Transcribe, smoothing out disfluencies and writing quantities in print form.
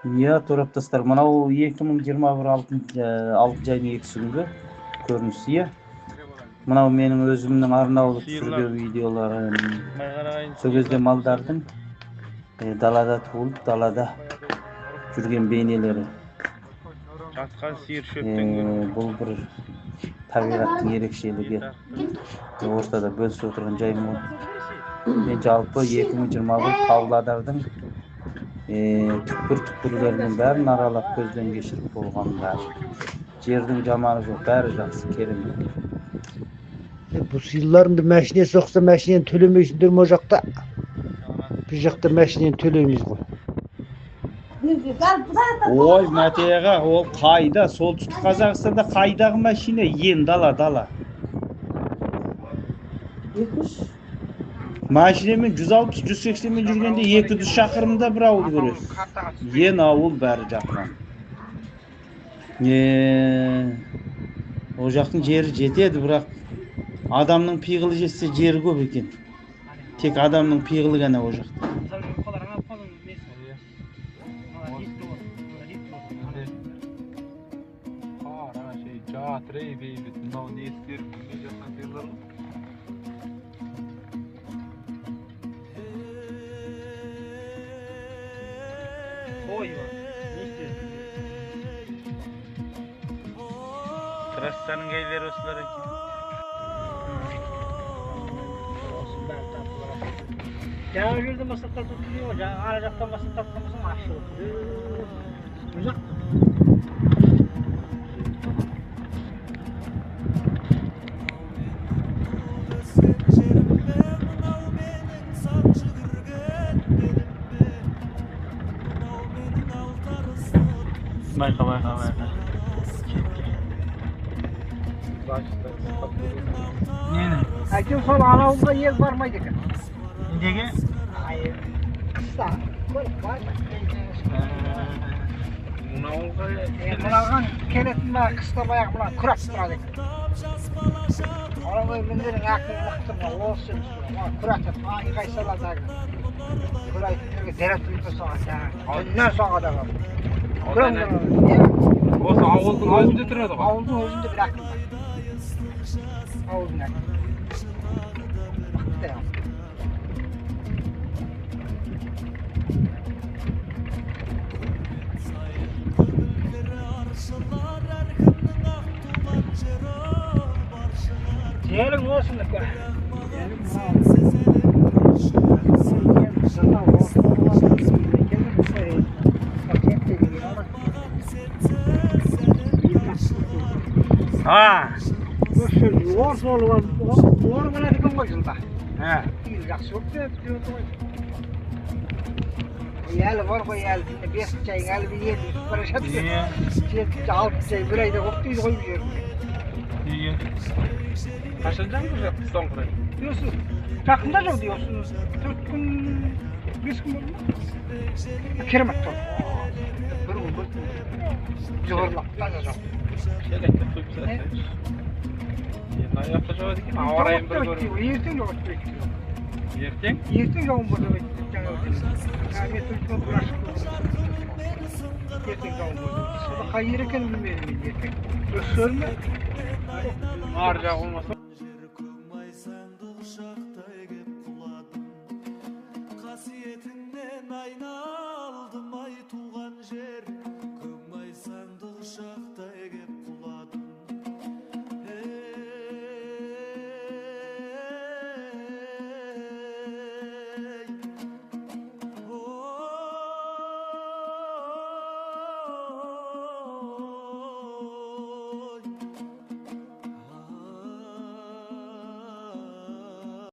Иә, тораптастар, мынау 2021 алтыншы айдың 2-сі күнгі көрініс, иә. Мынау менің өзімнің арнаулы түсірген видеоларым. Сол кезде малдардың далада туылып, далада жүрген бейнелері. Жатқан сиыр шөптен. Бұл бір табиғаттың ерекшелігі. Ортада бөлісіп отырған жайым ғой. Мен жалпы 2021 Павлодардың түкпір-түкпірлерінің бәрін аралап көзден кешіріп болғандар. Жердің жаманы жоқ, бәрі жақсы, керемет. Бұл сиырларыңды мәшине соқса, мәшинені төлемейсіңдер ме ол жақта? Біз жақта мәшинені төлейміз ғой. Ой, Мәте аға, ол қайда? Солтүстік Қазақстанда қайдағы мәшине? Ен дала, дала. Машинамен 160-180-мен жүргенде 200 шақырымда бір ауыл көресіз. Ен ауыл бәрі жаққан. Ол жақтың жері жетеді, бірақ адамның пиғылы жетсе жері көп екен. Тек адамның пиғылы ғана ол жақта. Жатыр ей бейбіт, мынау не істер, білмей жатқан сиырлар ғой. Трассаның кейлері осылар екен. Жаңа жерден бастап тартып отырмын ғой, жаңа ара жақтан бастап тартқан болсаң ащы болады. Ұзақ. Байқа, байқа, байқа. Нені? Әйтеуір сол анауға ел бармайды екен. Неге? Қыста көлік бармайды. Мынауға Мынаған келетін мына қыста баяғы мына күрап тұрады екен. Анау міндерің ақыл мықты мына осы мына күратып айғай салады әлгі. Күрайтып дәрет құйып соға түннен соға да бар. Осы ауылдың өзінде тұрады ғой. Ауылдың өзінде бір ақыл бар. Ауылдың ақылы. Мықты. Жерің осынікі. Жерің Ha. Ор болады екен ғой жылда. Жақсы болып кетті ғой. Әлі бар ғой, әлі 5-інші айың, әлі енді өтіп бара жатыр. 7-ші, 6-шы ай бір айда көп дейді ғой бұл жерде. Неге? Қашан жаңбыр жауды соңғы рет? Осы жақында жауды, осы 4 күн, 5 күн болды ма? Керемет жауды. Бір күн көп. Жыбырлап таза жауды. Шелекті құйып тастайыншы. Енді аяқта жауады екен, ауа райын бір көріп. Ертең жауады. Ертең? Ертең жауын болды жаңа. Мен 4 күн бұрын ашық болды. Ертең жауын болды. Сонда қай жер екенін білмедім мен ертең. Өсөр ме? Ар жағы болмаса.